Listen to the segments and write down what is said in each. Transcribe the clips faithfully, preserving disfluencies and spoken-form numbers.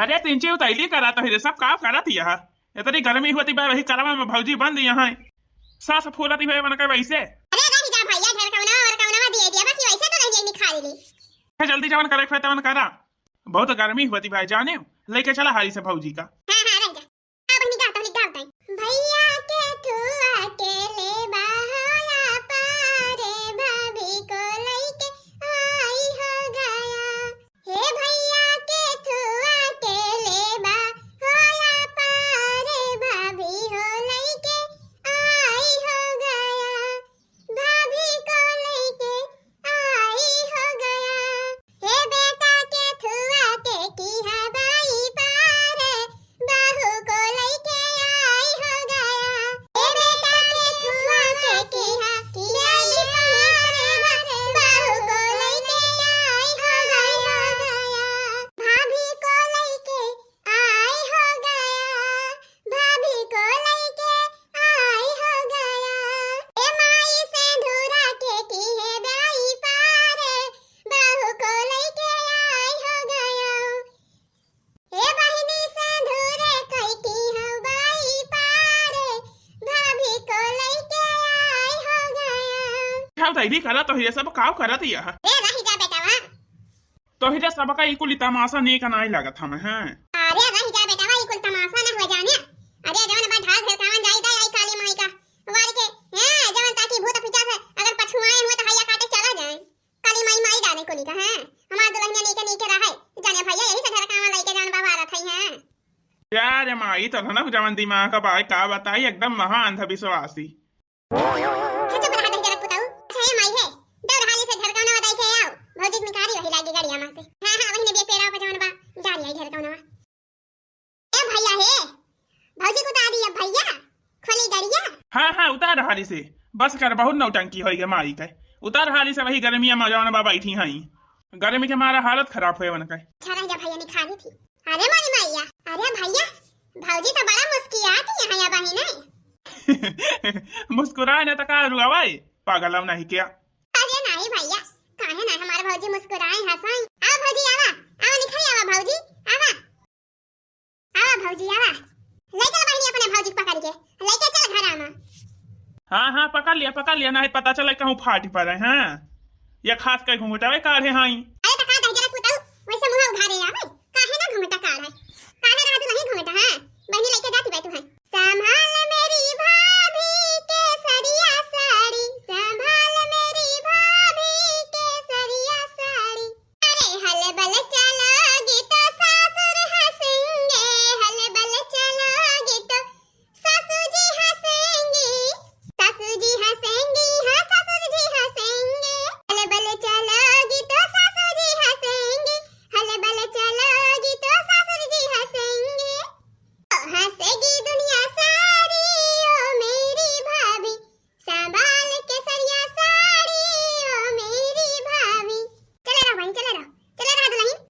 अरे तिनची उतैली करा तो ही रे, सब काम करत ही यहाँ। इतनी गर्मी होती बा, वही करवा में भौजी बंद यहाँ। सास फूलती हुए मन के वैसे। अरे रह जा भैया, ढेर कौना और कौना दिए दिया, बाकी वैसे तो नहीं निखारी ली। है, जल्दी जवन करे के होए तवन करा। बहुत गर्मी होती भाई जाने, लेके चला हाली से भौजी का। हाँ, हाँ, रह जा। अब निकाल तो निकाल दे। भैया के थुआ के ले बाहोया पारे, भाभी को लेके आई हो गया। हे भैया के थुआ के ले बाहोया पारे, भाभी हो लेके आई हो गया। भाभी को लेके आई हो गया। हे बेटा के थुआ के किहा बाई पारे, बहू को लेके आई हो गया। हे बेटा के थुआ के किहा, किहा बाई पारे, बहू को लेके आई हो गया। भाभी को लेके आई हो गया, भाभी को लेके आई हो गया। ए माई सेंधुरा के किहे बाई पारे, बहू को लेके आई हो गया। ए बहिनी सेंधुरे कई किहा बाई पारे, भाभी को लेके आई हो गया। खाओ तैयारी करा तो ये सब काव करत यह। ए रही जा बेटवा। तोहिरे सबका ई कुली तमाशा नीक नाई लागत हमें, हैं? अरे रह जा बेटवा, ई कुल तमाशा न हो जाने। अरे जवन बा ढाल ढेलकावन जाई दे आई काली माई का। वार के, हैं, जवन ताकि भूत पिचास अगर पछुआए हुए तो हैया काटे चला जाए। काली माई माई डाले कुली का, हैं? हमार दुल्हनिया नीके नीके रहे। जाने भैया यही से ढेलकावन लेके जवन बा वारत है, हैं? यार माई तो ना जवन दिमाग का बाई का बताई, एकदम महा अंधविश्वासी। अच्छा, चुप रहा, दहिजरक पुताऊ। अच्छा, ए माई हे, दौड़ हाली से ढेलकौनवा दाई के आओ। भौजी के निकारी वही लागी गड़िया मा से। हाँ, हाँ, वही ने बे पेड़ा पे जवन बा, जा रही है ढेलकौनवा। ए भैया हे, भौजी को उतार दिया भैया, खोली गड़िया। हाँ, हाँ, उतार हाली से। बस कर, बहुत नौटंकी होई गे माई के। उतार हाली से वही गर्मिया मा जवन बा बैठी हई। गर्मी के मारा हालत खराब होए वन के। अच्छा रह जा भैया, निखारी थी। अरे मोरी मैया, अरे भैया, भौजी तो बड़ा मुस्कियात ही है या बहिने। मुस्कुराए न त का रुआवे, पागल हम नहीं क्या? अरे नहीं भैया, काहे ना हमारे भौजी मुस्कुराए हंसाई। आओ भौजी आवा, आओ निखरी आवा भौजी, आवा। आवा भौजी आवा। ले चल बहिनी अपने भौजी के पकड़ के, लेके चल घर आमा। हाँ, हाँ, पकड़ लिया, पकड़ लिया, नहीं पता चले कहूँ फाट पड़े, हाँ? ये खास के घुंघटावे काढ़े हाई। अरे त का दहिजरक पुताऊ, वैसे मुंह उघारे आवे, काहे ना घुंघटा काढ़े? काहे रहा तू नहीं घुंघटा, हाँ? बहिनी लेके जाती बा तू है। संभाल मेरी भाभी केसरिया साड़ी, संभाल मेरी भाभी केसरिया साड़ी। अरे हलबल चलोगी तो सासुर हंसेंगे, हलबल चलोगी तो सासू जी हंसेंगी, सासू जी हंसेंगी, हाँ सासू जी हंसेंगे। हलबल चलोगी तो सासू जी हंसेंगे, हलबल चलोगी तो सासू जी हंसेंगे। ओ हंसेगी दुनिया सारी, ओ मेरी भाभी, संभाल केसरिया साड़ी, ओ मेरी भाभी। चले रहो बहिन, चले रहो, चले रहो दुल्हन।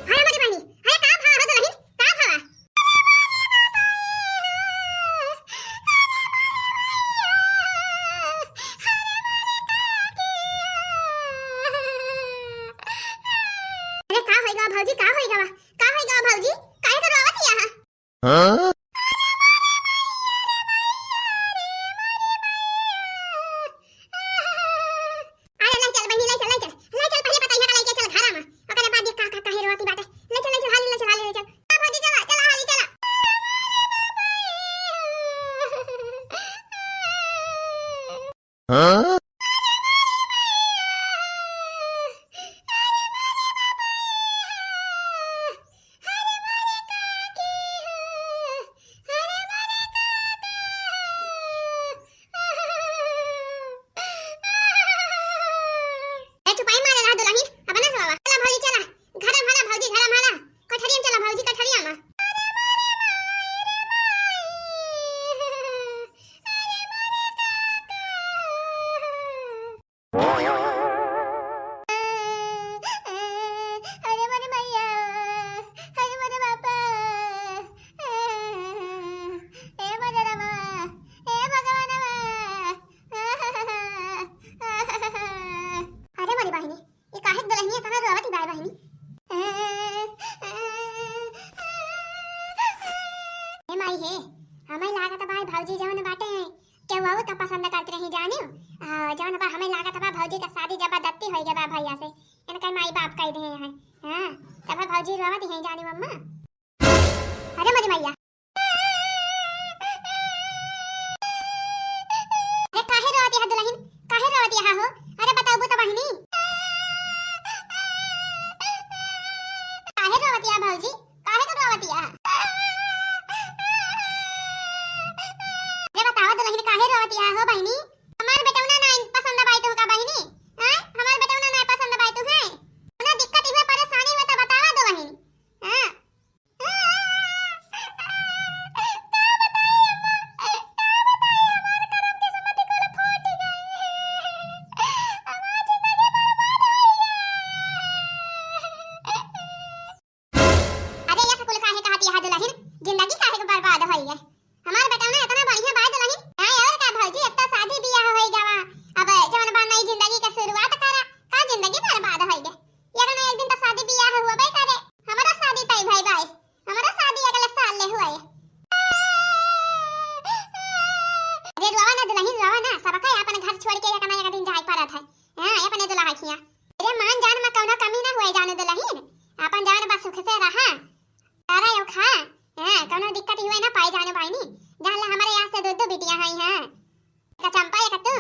हाय हमारी बहिनी, हाय का भावा हो दुल्हन, का भावा? अरे का होई गवा भौजी, का होई गवा, का होई गवा भौजी, काहे तो रोवत हिया? हाँ? अरे ले चल बहिनी, ले चल, ले चल, ले चल, पहले पता यहाँ का लेके चल घर आमा, ओकरे बाद ये का का काहे रोती बाटे। ले चल, ले चल, हाली ले चल, हाली ले चल। आ भौजी चला, चला, हाली चला। हाँ? ए, चुपाई मारे रहा दुल्हन, अब ना सोवा। चला भौजी, चला। घर में भला भौजी, घर में भला। कठरिया में चला भौजी, कठरिया में। बहुत पसंद करत रही जानियो। आ, जौन बा हमें लागत बा भौजी का शादी जबरदस्ती होइ गया बा भैया से, इनका माई बाप कह दे हैं। हाँ, तब भौजी रोवत हैं जानियो अम्मा। अरे मोरी मैया। अरे काहे रोवत यहाँ दुलहिन, काहे रोवत यहाँ हो? अरे बताओ तो बहिनी। काहे रोवत यहाँ भौजी? काहे के रोवतिया? अरे बतावा दुलहिन, काहे रोवतिया हो बहिनी? हमार बेटौना नाई पसंद बाई तुहका बहिनी? हाँ? हमार बेटौना नाई पसंद बाई तुहे? कौनो दिक्कत हुए, परेशानी हुए तो बतावा दुलहिन। हाँ? का बताई अम्मा? का बताई, हमार करम किस्मत कुल फूट गई। हमार जिंदगी बर्बाद हो गई। अरे, ये कुल काहे कहत यह दुलहिन? जिंदगी काहे के बर्बाद होई है? हमार बेटौना इतना बढ़िया बा दुलहिन। हाँ, और का भौजी, अब तो शादी बियाह होई गवा। अब जवन बा नई जिंदगी के शुरुआत करा। का जिंदगी बर्बाद होई गए? ये ना एक दिन तो शादी बियाह हुआ बाई करे। हमारा शादी तय भाई बाई। हमारा शादी अगले साल ले हुआ है। अरे रोवा ना दुलहिन, रोवा ना। सबका अपन घर छोड़ के एक ना एक दिन जाए पड़त है। हाँ, अपने दुल्हा खिया। अरे मान जान में कौनो कमी ना हुए जाने दुलहिन। अपन जान बा सुख से रहा। तारा यो खा। हाँ, कौनो दिक्कत हुए ना पाई जाने बहिनी। जान ला हमारे यहाँ से दो दो बिटिया हैं, हाँ। एक चंपा, एक तू।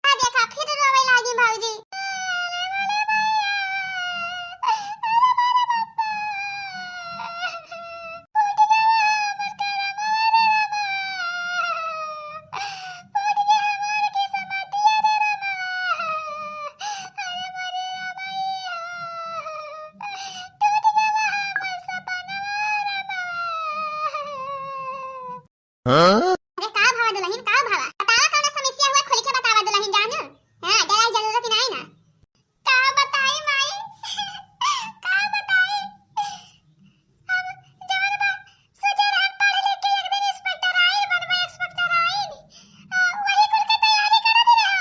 आ देखा, फिर रोवे लागी भौजी। हाँ? अरे का भवा दुलहिन, का भवा? बतावा कौनो समस्या हुआ, खुल के बतावा दुलहिन जान। हाँ, डराई जरूरत ही नहीं ना। का बताई माई, का बताई? हम जवन बा सोचे रहन पढ़ लिख के एक दिन इंस्पेक्टर आइन बनबे, इंस्पेक्टर आइन। आ, वही कुल के तैयारी करत रहे।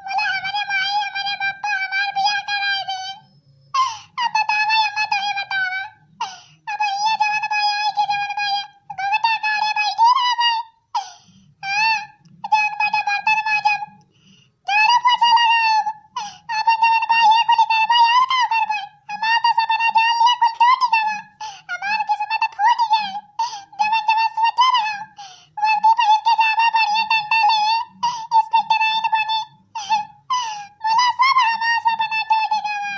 बोला हमारे माई, हमारे पापा हमार बियाह कराई दे। अब बतावा अम्मा, तू ही बतावा। अब ये जवन बा, आई के जवन बा, ये घूंघटा काढ़े बैठी रहबे। हाँ, जवन बाटे बर्तन माजब, झाड़ू पोछा लगाओ। अब जवन बा ये कुल करबे, और का करबे? हमार तो सपना जान लिया, कुल टूट गवा। हमार किस्मत फूट गए। जवन जवन सोचे रहो, वर्दी पहिर के जाबे, बढ़िया डंडा लिए, इंस्पेक्टर आइन बने। बोला सब हमार सपना टूट गवा।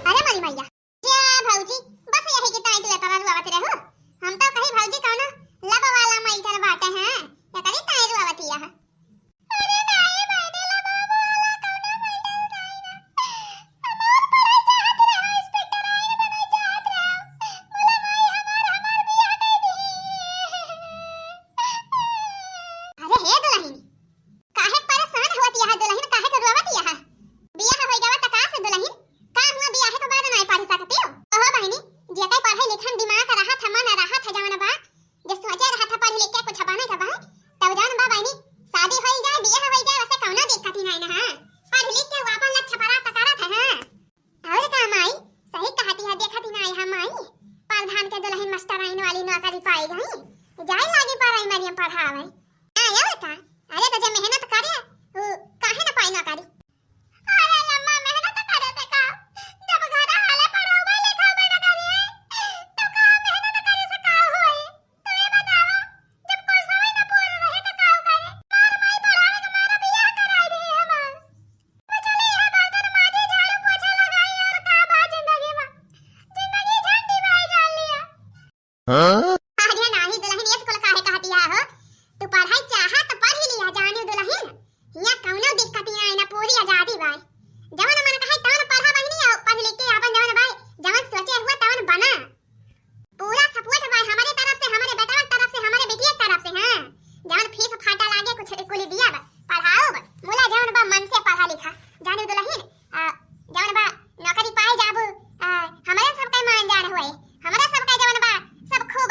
अरे मोरी मैया, जा भौजी, बस यही की ताई तू एतना रुआवत रहू। हम तो कही भौजी कौनो love वाला matter बाटे हैं, एकरी ताई रुआवत यह। अरे नाई बहिनी, love वाला कौनो matter नाई ना। हमार पढ़ाई चाहत रहो, इंस्पेक्टर आइन बने चाहत रहो। बोला माई हमार, हमार बियाह कर दी। अरे हे दुलहिन, काहे परेशान होत यह दुलहिन, काहे के रोवत यह? बियाह होई गवा त का से दुलहिन? का हुआ बियाह के बाद नाई पढ़ सकती हो? ओहो बहिनी, जेकर पढ़े लिखन दिमाग रहत है, मन रहत है जवन बा, जे सोचे रहत है पढ़ लिख के कुछ बने के बा, तब जवन बा बहिनी, शादी होई जाए, बियाह होई जाए, वैसे कौनो दिक्कत ही नाई ना है। पढ़ लिख के वो अपन लक्ष्य प्राप्त करत है, हाँ। और का माई, सही कहती है, देखत ही नाई है माई, प्रधान के दुलहिन मास्टराइन वाली नौकरी पाई गई, जाए लागी प्राइमरी में पढ़ावे। हाँ, और का? अरे तो जे मेहनत करे, वो काहे ना पाई नौकरी? अरे अम्मा, मेहनत करे से का? जब घर वाले पढ़ावे लिखावे ना करिए, तो का मेहनत करे से का होई? तू ये बतावा, जब कोई समय ना पूर रहे तो का करे? मार माई पढ़ावे के मारा बियाह कराई दे हमार। वो चली है बर्तन माजे, झाड़ू पोछा लगाई और का बा जिंदगी में? जिंदगी झंडी भाई जान लिया। हाँ? अरे नाही दुलहिन, ये कुल काहे कहती है हो? तू पढ़ाई चाहा तो पढ़ ही लिया जानियो दुलहिन। हियाँ कौनो दिक्कत ही ना, पूरी आजादी बाय। जवन मन कहे तवन पढ़ा बहिनी, और पढ़ लिख के अपन जवन बाय, जवन सोचे हुआ तवन बना। पूरा support बाय हमारे तरफ से, हमारे बेटवा के तरफ से, हमारे बेटिया के तरफ से, हाँ। जवन फीस फाटा लागे कुछ कुल दिया बा, पढ़ाओ बा। मुला जवन बा मन से पढ़ा लिखा। जानियो दुलहिन, आ, जवन बा नौकरी पाए जाबू, आ, हमरे सबके मान जान हुए, हमरे सबके जवन बा सब खूब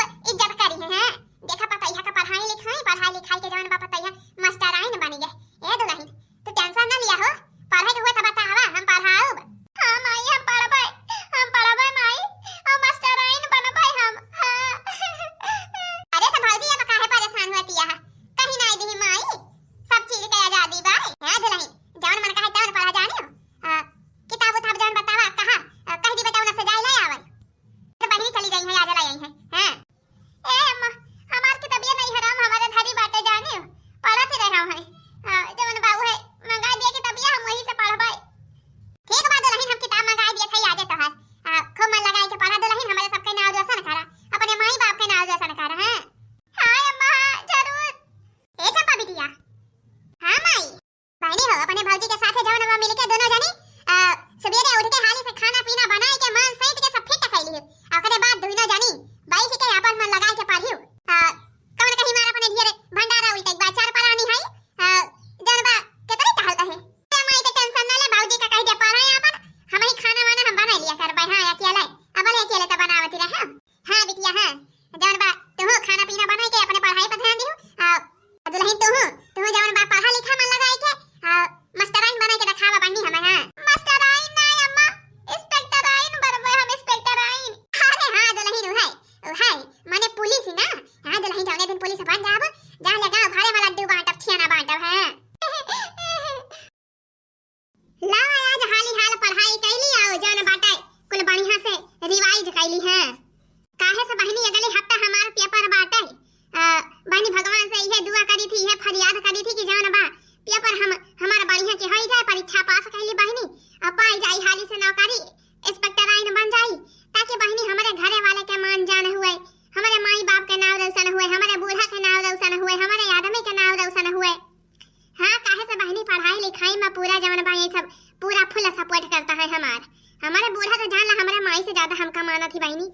हमरे बूढ़ा तो जान ला, हमरे माई से ज्यादा हमका मानत ही बहिनी।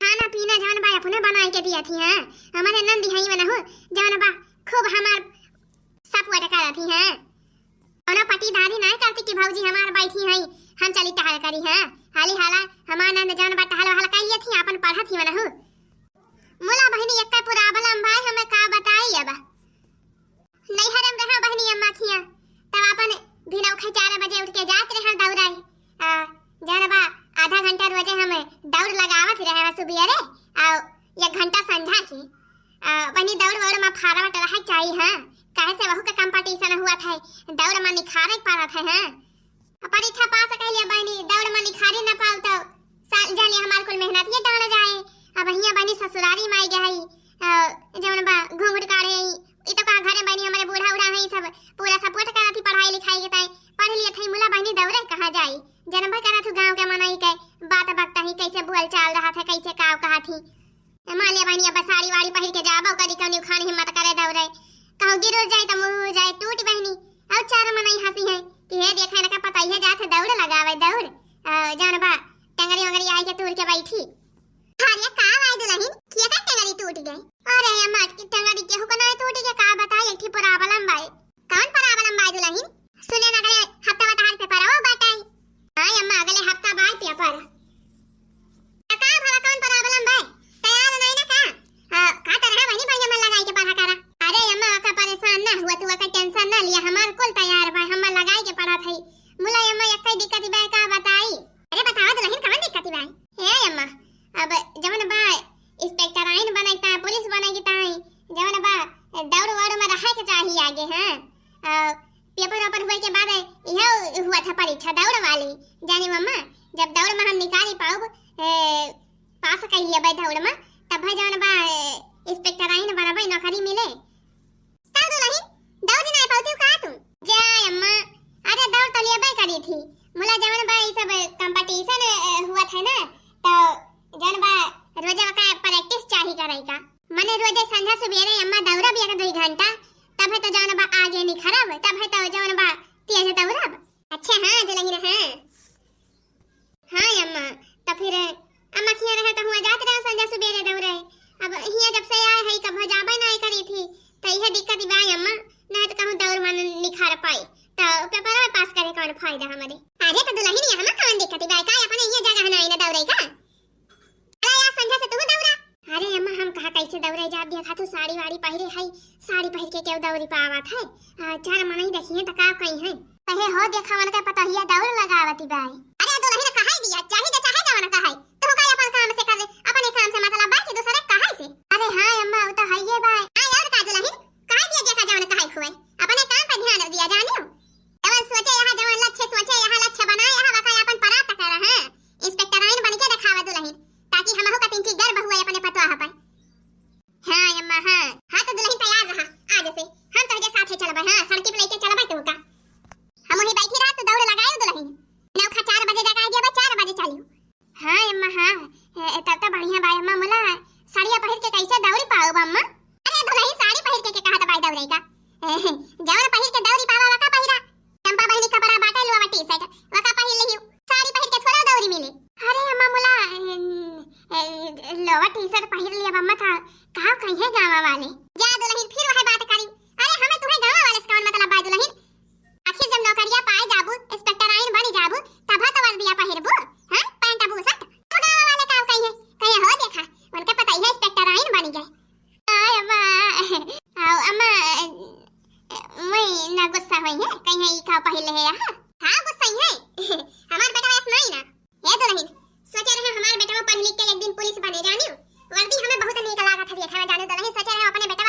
खाना पीना जवन बा अपने बनाई के दिया थी, हाँ। हमरे नंदी हई मनहु, जवन बा खूब हमार support करत ही, हाँ। कौनो पटीदारी नाय करती कि भौजी हमार बैठी हई, हम चली टहल करी, हाँ। हाली हाला हमार नंद जवन बा टहल वहल कर लिया थी, अपन पढ़त ही मनहु। मुला बहिनी, एक problem बा, हमें का बताई अब। नैहर में रहा बहिनी अम्मा थिया, तब अपन भिनौखे चार बजे उठ के जात रहा दौड़ाई। आ, जौन बा, आधा घंटा रोजे हम दौड़ लगावत रहे हैं सुबेरे, आ, एक घंटा संझा की। आ, बहिनी दौड़ वौड़ में फारवट रहे चाहिए, हाँ, काहे से वहू के competition हुआ था, दौड़ में निखारे के पड़त है, हाँ। परीक्षा पास कइले बहिनी, दौड़ में निखारे न पाऊ तो साल जाले हमार कुल मेहनत ये डांड जाए। अब हियां बहिनी ससुरारी माई गए हई, अ, जौन बा घूंघट काढ़े हई, ई तो का घरे बहिनी हमरे बूढ़ा उढ़ा हई, सब पूरा support करत ही पढ़ाई लिखाई के ताई, पढ़ लिए थई मुला बहिनी दौड़े कहाँ जाई, जनबे करत हूँ गाँव के मनई के बात बकता ही, कैसे बोल चाल रहा था, कैसे काव कहा थी। ए, मान लिया बहिनी, अब साड़ी वाड़ी पहिर के जाबो करी, कौनी उखान हिम्मत करे दौड़े। कहूँ गिर उर जाए तो मुँह उड़ जाए, टूट बहिनी। और चार मनई हंसी है कि हे देखे ना का पता ही है जात है दौड़ लगावे, दौड़। अ, जौन बा, टंगरी वंगरी आई के तूर के बैठी। अरे का भाई दुलहिन, किया का टंगरी टूट गए? अरे अम्मा, की टंगरी केहू को ना टूट गए, का बताई, एक ठे problem बाई। कौन problem बाई दुलहिन? सुने ना अगले हफ्ता वा तहार paper हो बाटाई। हाँ अम्मा, अगले हफ्ता बाई paper। त का भला कौन problem बा? तैयार नहीं ना का? हाँ, का तरह बनी भैया मन लगाई के पढ़ा करा। अरे अम्मा, ओका परेशान ना हुआ तू, ओका tension ना लिया, हमार कुल तैयार बा, हम लगाई के पढ़त हई। मुला अम्मा, एक्कै दिक्कत बा का बताई? अरे बतावा दुलहिन, कवन दिक्कत बा? हे अम्मा, अब जवन बा inspector आइन बने ता, पुलिस बने की ताई, जवन बा दौड़ वौड़ में रहे के चाहिए आगे, हाँ। आ, paper वापर हुए के बाद यह हुआ था परीक्षा दौड़ वाली, जानी मम्मा, जब दौड़ में हम निकाली पाउब, ए, पास कइ लेबै दौड़ में, तब है जौन बा, ए, inspector आइन बनबै, नौकरी मिले। तब दुलहिन, दौड़ नहीं पाउती का तू? जा अम्मा, अरे दौड़ तो लेबै करी थी, मुला जौन बा ई सब competition, ए, हुआ था ना, तो जौन बा रोजवा का practice चाही करे का। मने रोजे संझा सुबेरे अम्मा दौड़ब एक दुई घंटा, तब है तो जौन बा आगे निखरब, तब है तो जौन बा तेज दौड़ब। अच्छा हाँ दुलहिन, हाँ। हाँ अम्मा, तो फिर अम्मा खिया रहे तो हुआ जात रहा संझा सुबेरे दौड़े। अब हिया जब से आए है कभो जाबे ना करी थी, तो यह दिक्कत बा अम्मा, नहीं तो कहूँ दौड़ मन निखार पाई, तो paper में पास करे कौन फायदा हमारे। अरे तो दुलहिन, यहाँ कौन दिक्कत बा, का अपने ये जगह ना आईना दौड़े का? अरे यार, संझा से तू दौड़ा। अरे अम्मा, हम कहा कैसे दौड़े जाब, देखा तू साड़ी वाड़ी पहिरे है, साड़ी पहिर के केहू दौड़ी पावत है? आ, चार मनई देखिए तो का कही है? कहे हो देखा उनका पतोहिया दौड़ लगावती बाई। अरे दुलहिन कहाई दिया, चाहे जे चाहे जवन कहाई, तू का अपन काम से कर ले, अपने काम से मतलब बा कि दूसरे कहाई से? अरे हाँ अम्मा, वो तो है ये बाई। हाँ यार का दुलहिन, कहाई दिया देखा जवन कहाई खुए, अपने काम पे ध्यान दिया जानियो। जवन सोचे यहाँ, जवन लक्ष्य सोचे यहाँ, लक्ष्य बनाए यहाँ, वका अपन परात कर, हाँ। Inspector आइन बन के देखावा दुलहिन, ताकि हमहू का तिनकी गर्व हुए अपने पतोह पर। हाँ अम्मा, हाँ। हाँ तो दुलहिन तैयार रहा, आज से हम तोहरे साथे चलबे, हाँ, सड़की पे लेके चलबे तुमका। हम वही बैठी रहा, तू दौड़ लगायो दुलहिन। नौखा चार बजे जगाई दिया, चार बजे चलियो। हाँ अम्मा, हाँ। ए, तब तो बढ़िया बा अम्मा, मुला साड़िया पहिर के कैसे दौड़ी पाउब अम्मा? अरे दुलहिन, साड़ी पहिर के, के कहा तो बाई दौड़े का? ए, जवन पहिर के दौड़ी पावा वका पहिरा। चंपा बहिनी कपड़ा बाटे, लोअर T-shirt, वका पहिर लिहियो। साड़ी पहिर के थोड़ा दौड़ी मिले। अरे अम्मा मुला, ए, ए, लोअर T-shirt पहिर लिया अम्मा, का, का कहिए गाँव वाले? जा दुलहिन, फिर वह बात करी। अरे हमें तुम्हें गाँव वाले से कौन मतलब बा दुलहिन? आखिर जब नौकरिया पाए जाबू, Inspector आइन बनी जाबू, तब तो वर्दिया पहिरबू, हाँ? Pant बुशर्ट। तो गाँव वाले का कहिए, कहिए हो देखा, उनके पता ही है Inspector आइन बनी गए। आय अम्मा, आओ अम्मा, मैं ना गुस्सा हुई है, कहीं ई का पहले है यहाँ? हाँ गुस्सा ही है, हमार बेटा वैस नहीं ना। हे दुलहिन, सोचे रहे हमार बेटवा पढ़ लिख के एक दिन पुलिस बने, जानियो? वर्दी हमें बहुत नीक लागत है देखे में, जानियो दुलहिन, सोचे रहे अपने बेटा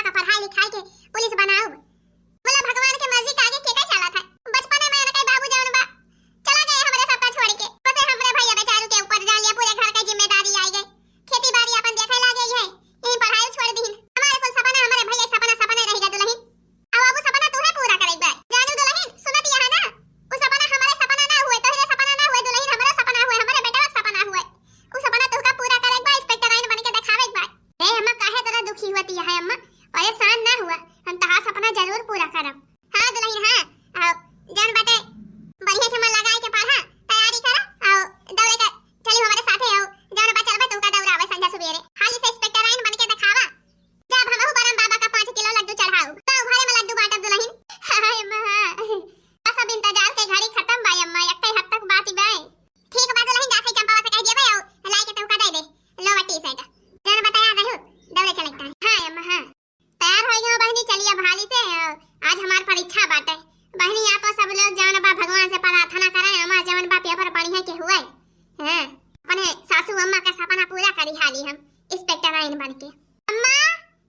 हाँ, अपने सासू अम्मा का सपना पूरा करी हाली हम, इंस्पेक्टराइन बन के। अम्मा,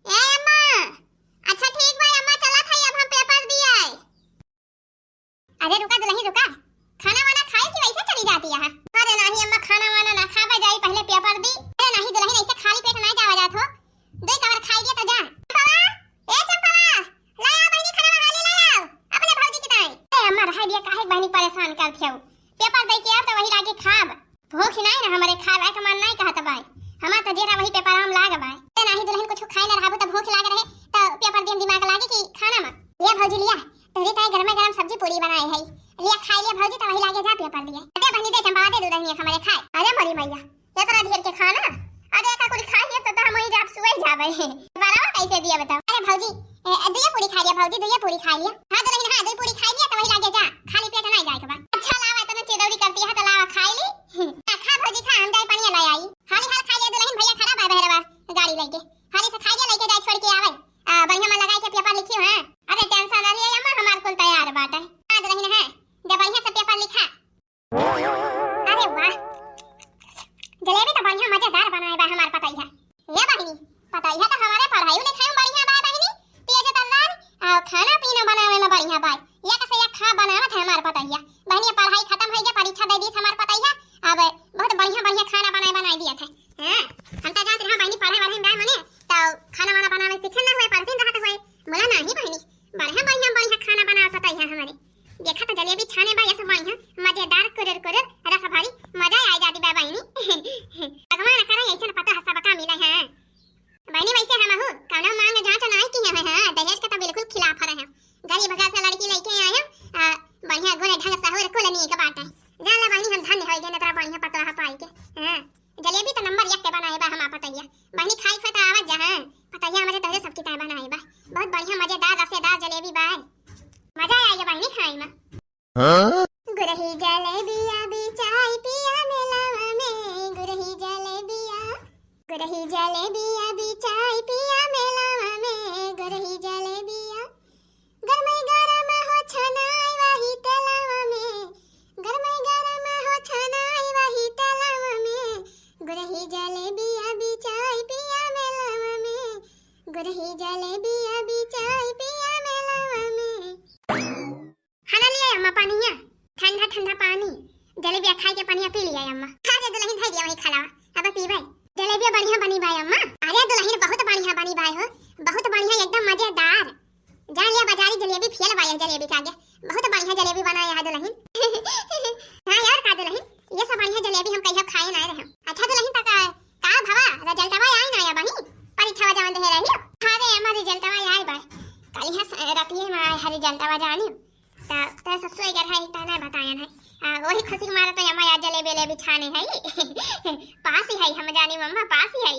ए अम्मा, अच्छा ठीक बा अम्मा, चलत हई, अब हम पेपर दिए। अरे रुका दुलहिन रुका, खाना वाना खाए कि वैसे चली जाती है? अरे नाही अम्मा, खाना वाना ना खाबे, जाई पहले पेपर दी। अरे नाही दुलहिन, ऐसे खाली पेट ना जावा जात हो, दुई कवर खाई दिया तो जा। चंपवा, ए चंपवा, ले आओ बहिनी खाना, हाली ले आओ अपने भौजी की ताई। ए अम्मा, रह दिया, काहे बहिनी परेशान करत हो? पेपर दे के आब तो वही लागे खाब। भूख नाही ना हमरे, खाए के मन नाही कहत बाय। हमार तो जेरा वही पेपर आम लाग बाय। ए नाही दुलहिन, कुछ खाए ना रहबू तो भूख लाग रहे, तो पेपर दिन दिमाग लागे कि खाना में। ये भौजी लिया, तोहरे ताई गरमे गरम सब्जी पूरी बनाए है, लिया खाए लिया भौजी, तो वही लागे जा पेपर दिए। अरे बहिनी दे चंपा, दे दुलहिन एक हमरे खाए। अरे मोरी मैया, इतना ढेर के खाना, अरे एका कुल खाए लिया तो, तो हम वही जाब, सुए जाबे। बराबर कैसे दिया बताओ? अरे भौजी, ए, दुइये पूरी खाए लिया भौजी, दुइये पूरी खाए लिया। हाँ दुलहिन, हाँ दुई पूरी खाए लिया तो वही लागे जा, खाली पेट नाही जाए के बा। अच्छा लावा, इतना चिदौरी करती है तो लावा खाए ली। खा, खा भौजी खा, हम जाए पनिया ले आई। हाली हाल खाई ले दुलहिन, भैया खड़ा बा बहरवा गाड़ी लेके। हाली से खाई ले, लेके जाए छोड़ के आवे। आ, बढ़िया मन लगाई के पेपर लिखी हो, हाँ? अरे टेंशन ना लिए अम्मा, हमार कुल तैयार बाटे। हाँ दुलहिन, हाँ, जब बढ़िया से पेपर लिखा। अरे वाह, जलेबी तो बढ़िया मजेदार बनाए बा हमार पतैया। ये बहिनी, पतैया तो हमारे पढ़ाई लिखाई में बढ़िया बा बहिनी, तेज तल्लान, आ खाना पीना बनावे में बढ़िया बा। एक से एक खा बनावत है हमार पतैया। बहिनी, पढ़ाई खत्म होई गया, परीक्षा दे दी हमार पतैया। अब बहुत बढ़िया बढ़िया खाना बनाए बनाए दिया था। हाँ, हम तो जानते रहे बहिनी पढ़े वढ़े में बा मने, तो खाना वाना बनावे सीखे ना हुए, पढ़ते रहत हुए। बोला नाही बहिनी, बढ़िया बढ़िया बढ़िया खाना बनाए पतैया हमारे। देखा तो जलेबी छाने बा, ये सब बढ़िया मजेदार कुरर कुरर रस भरी, मजा आ जाती बा बहिनी। भगवान करे ऐसे पता है सबका मिले हैं। बहिनी, वैसे हमहू कौनो मांग जांच नाई किहे हैं, हाँ, दहेज के तो बिल्कुल खिलाफ रहे हैं। गरीब घर से लड़की लेके आए हैं, आ, बढ़िया गुण ढंग सहूर कुल नीक बाटे। जान ला बहिनी, हम धन्य हो गए, इतना बढ़िया पतोह पाई के। हाँ, जलेबी तो नंबर एक के बनाए बा हमार पतैया। बहिनी, खाई खाई तो आवत जा, हाँ, पतैया हमारे तोहरे सबकी तरह बनाए बा। बहुत बढ़िया मजेदार रसेदार जलेबी बा, मजा आ गया बहिनी खाई में। हाँ? गुरही जलेबिया बिचाई पिया मेलावा में, गुरही जलेबिया, गुरही जलेबिया बिचाई पिया मेलावा में, गुरही जलेबिया। गरमई गरम हो छनाई वही तेलावा में, गरमई गरम हो छनाई वही तेलावा में, गुरही जलेबिया बिचाई पिया मेलावा में, गुरही जलेबिया बिचाई पिया मेलावा में। खाना लिया अम्मा, पानिया, ठंडा ठंडा पानी, जलेबिया खाए के पानिया पी लिया अम्मा। खा दे दुलहिन, धई दिया वही खालावा, अब पीबे। जलेबिया बढ़िया बनी बा अम्मा। अरे दुलहिन, बहुत बढ़िया बनी बा हो, बहुत बढ़िया, एकदम मजेदार। जा लिया बाजारी जलेबी, फेल बा ये जलेबी के आगे, बहुत बढ़िया जलेबी बनाया है दुलहिन। हाँ यार, का दुलहिन, ये सब बढ़िया जलेबी हम कहियो खाए ना रहे। अच्छा दुलहिन, तक का भवा, रिजल्टवा आई ना या बही, परीक्षा जवन दे रही? अरे अम्मा, रिजल्टवा आई बा, कल है रतिये में आए है रिजल्टवा जानी। त, त ससुर अगर है, त ना बतायन है। आ, वही खुशी के मारे तो अम्मा आज जलेबी लेबी छाने है। पास ही है, हम जानी मम्मा, पास ही है।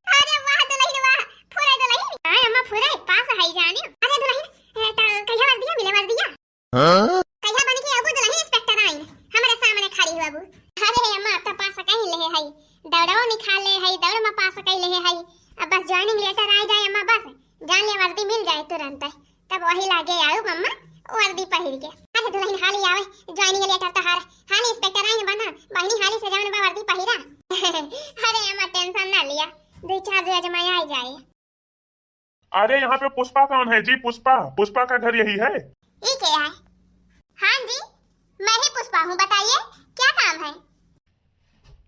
अरे वाह दुलहिन वाह, फुरे दुलहिन। हाँ अम्मा, फुरे, पास है जानी। अरे दुलहिन, ए, त कहिया वर्दिया मिले, वर्दिया? हाँ? कहिया बन के अबू दुलहिन इंस्पेक्टराइन, हमरे सामने खड़ी हो अबू। अरे अम्मा, अब तो पास कहीं ले है, दौड़ो निकाल ले है, दौड़ में पास कहीं ले है। अब बस ज्वाइनिंग लेटर आ जाए अम्मा, बस जान ले वर्दी मिल जाए तुरंत। तब वही लागे आऊ मम्मा, वर्दी पहिर के। अरे दुलहिन, हाली आवे, ज्वाइनिंग लेटर तोहार। हाली इंस्पेक्टराइन बना, बहिनी हाली से जवन बा वर्दी पहिरा। अरे अम्मा, टेंशन ना लिया, दुई चार रोज में आ जाए। अरे यहाँ पे पुष्पा कौन है जी? पुष्पा, पुष्पा का घर यही है? ये क्या है? हाँ जी, मैं ही पुष्पा हूँ, बताइए क्या काम है?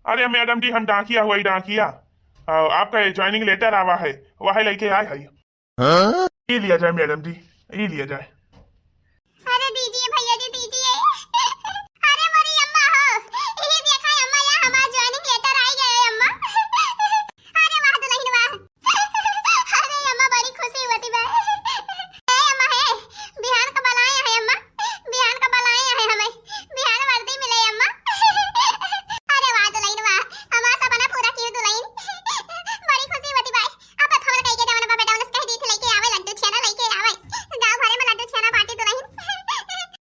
अरे मैडम जी, हम डाकिया हुआ, डाकिया। आ, आपका ज्वाइनिंग लेटर आवा है, वह लेके आए है। हाँ? ये लिया जाए मैडम जी, ये लिया जाए। अरे दीजिए भैया जी, दीजिए। अरे मोरी अम्मा हो, ये देखा अम्मा, यहाँ हमारा ज्वाइनिंग लेटर आई गया है अम्मा। अरे वाह दुलहिन वाह। अरे अम्मा, बड़ी खुशी होती बा। ए अम्मा है, बिहान का बुलाए है अम्मा, बिहान का बुलाए है हमें, बिहान वर्दी मिले अम्मा। अरे वाह दुलहिन वाह, हमारा सपना पूरा कियो दुलहिन। बड़ी खुशी होती बा। अब फोन कइके जवन बा बेटा, उनसे कह दी थी, लेके आवे लड्डू छेना, लेके आवे। गाँव भरे में लड्डू छेना बांटी दुलहिन।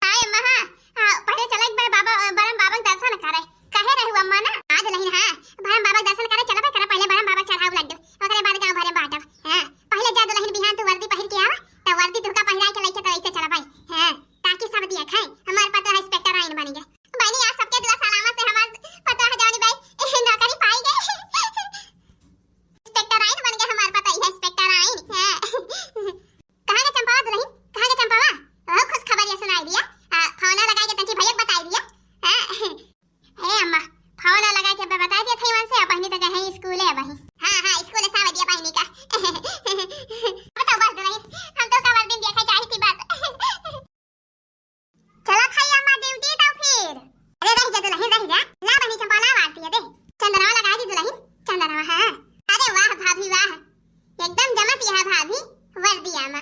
हाँ अम्मा, हाँ, हाँ, पहले चला एक बार बाबा, अ, बरम बाबा के दर्शन करे। कहे रहू अम्मा ना? हाँ दुलहिन, हाँ, बरम बाबा के दर्शन करे चलबे करा, पहले बरम बाबा के चढ़ाऊ लड्डू, ओकरे बाद गाँव भरे में बांटब। हाँ, पहले जा दुलहिन, बिहान तू वर्दी पहिर के आवा, त वर्दी तुहका पहिराए के लेके त ऐसे चलबे। हाँ, ताकि सब दिया खाए, हमार पतोह इंस्पेक्टराइन बनी गए। बहिनी, आप सबके दुआ सलामत से हमार पतोह है जवानी बाई, अब तो बस दुलहिन, हम तो का वर्दी देखे चाही थी बस। चला खाई अम्मा ड्यूटी तो फिर। अरे रह जा दुलहिन, रह जा। ला बहिनी चंपा, ला आरती है दे। चंदनवा लगा दी दुलहिन, चंदनवा, हाँ। अरे वाह भाभी वाह, एकदम जमत यह भाभी वर्दिया मा।